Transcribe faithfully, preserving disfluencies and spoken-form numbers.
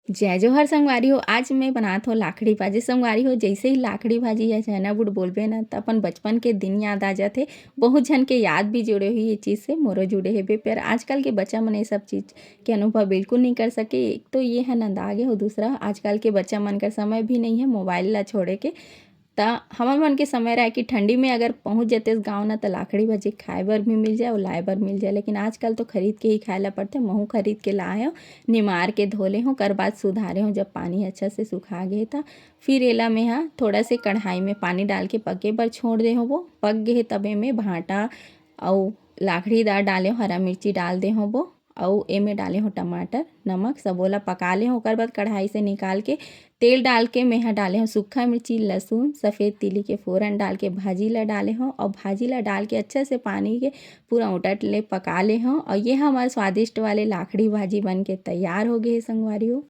जय जोहार संगवारी हो। आज मैं बनात हो लाखड़ी भाजी। संगवारी हो, जैसे ही लाखड़ी भाजी या चना बूट बोलबे ना, त अपन बचपन के दिन याद आ जाथे। बहुत झन के याद भी जुड़े हुई ये चीज़ से, मोरो जुड़े हेबे। पर आजकल के बच्चा मन ये सब चीज़ के अनुभव बिल्कुल नहीं कर सके। एक तो ये है नंदा आगे हो, दूसरा आजकल के बच्चा मन कर समय भी नहीं है मोबाइल ला छोड़े के। त हमर मन के समय रहे कि ठंडी में अगर पहुँच जतेस गाँव ना, त लाखड़ी भाजी खाए बर भी मिल जाए और लाए बर मिल जाए, लेकिन आजकल तो खरीद के ही खाए ला पड़थे। महू खरीद के लाए हो, निमार के धो ले हो, ओकर बाद सुधारे हो, जब पानी अच्छा से सुखा गे त फिर एला मेहा थोड़ा से कढ़ाई में पानी डाल के पके बर छोड़ दे हो। वो पक गे हे, तब एमे भांटा अउ लाखड़ी दार डाले हो, हरा मिर्ची डाल दे हो वो, अउ एमे डाले हो टमाटर, नमक, सबो ला पका ले हो। ओकर बाद कढ़ाई से निकाल के तेल डाल के मेहा डाले हो सूखा मिर्ची, लहसुन, सफ़ेद तिली के फोरन डाल के भाजी ला डाले हो, अउ भाजी ला डाल के अच्छा से पानी के पूरा उटट ले पका ले हो। अउ ये हमार स्वादिष्ट वाले लाखड़ी भाजी बन के तैयार हो गे हे संगवारी हो।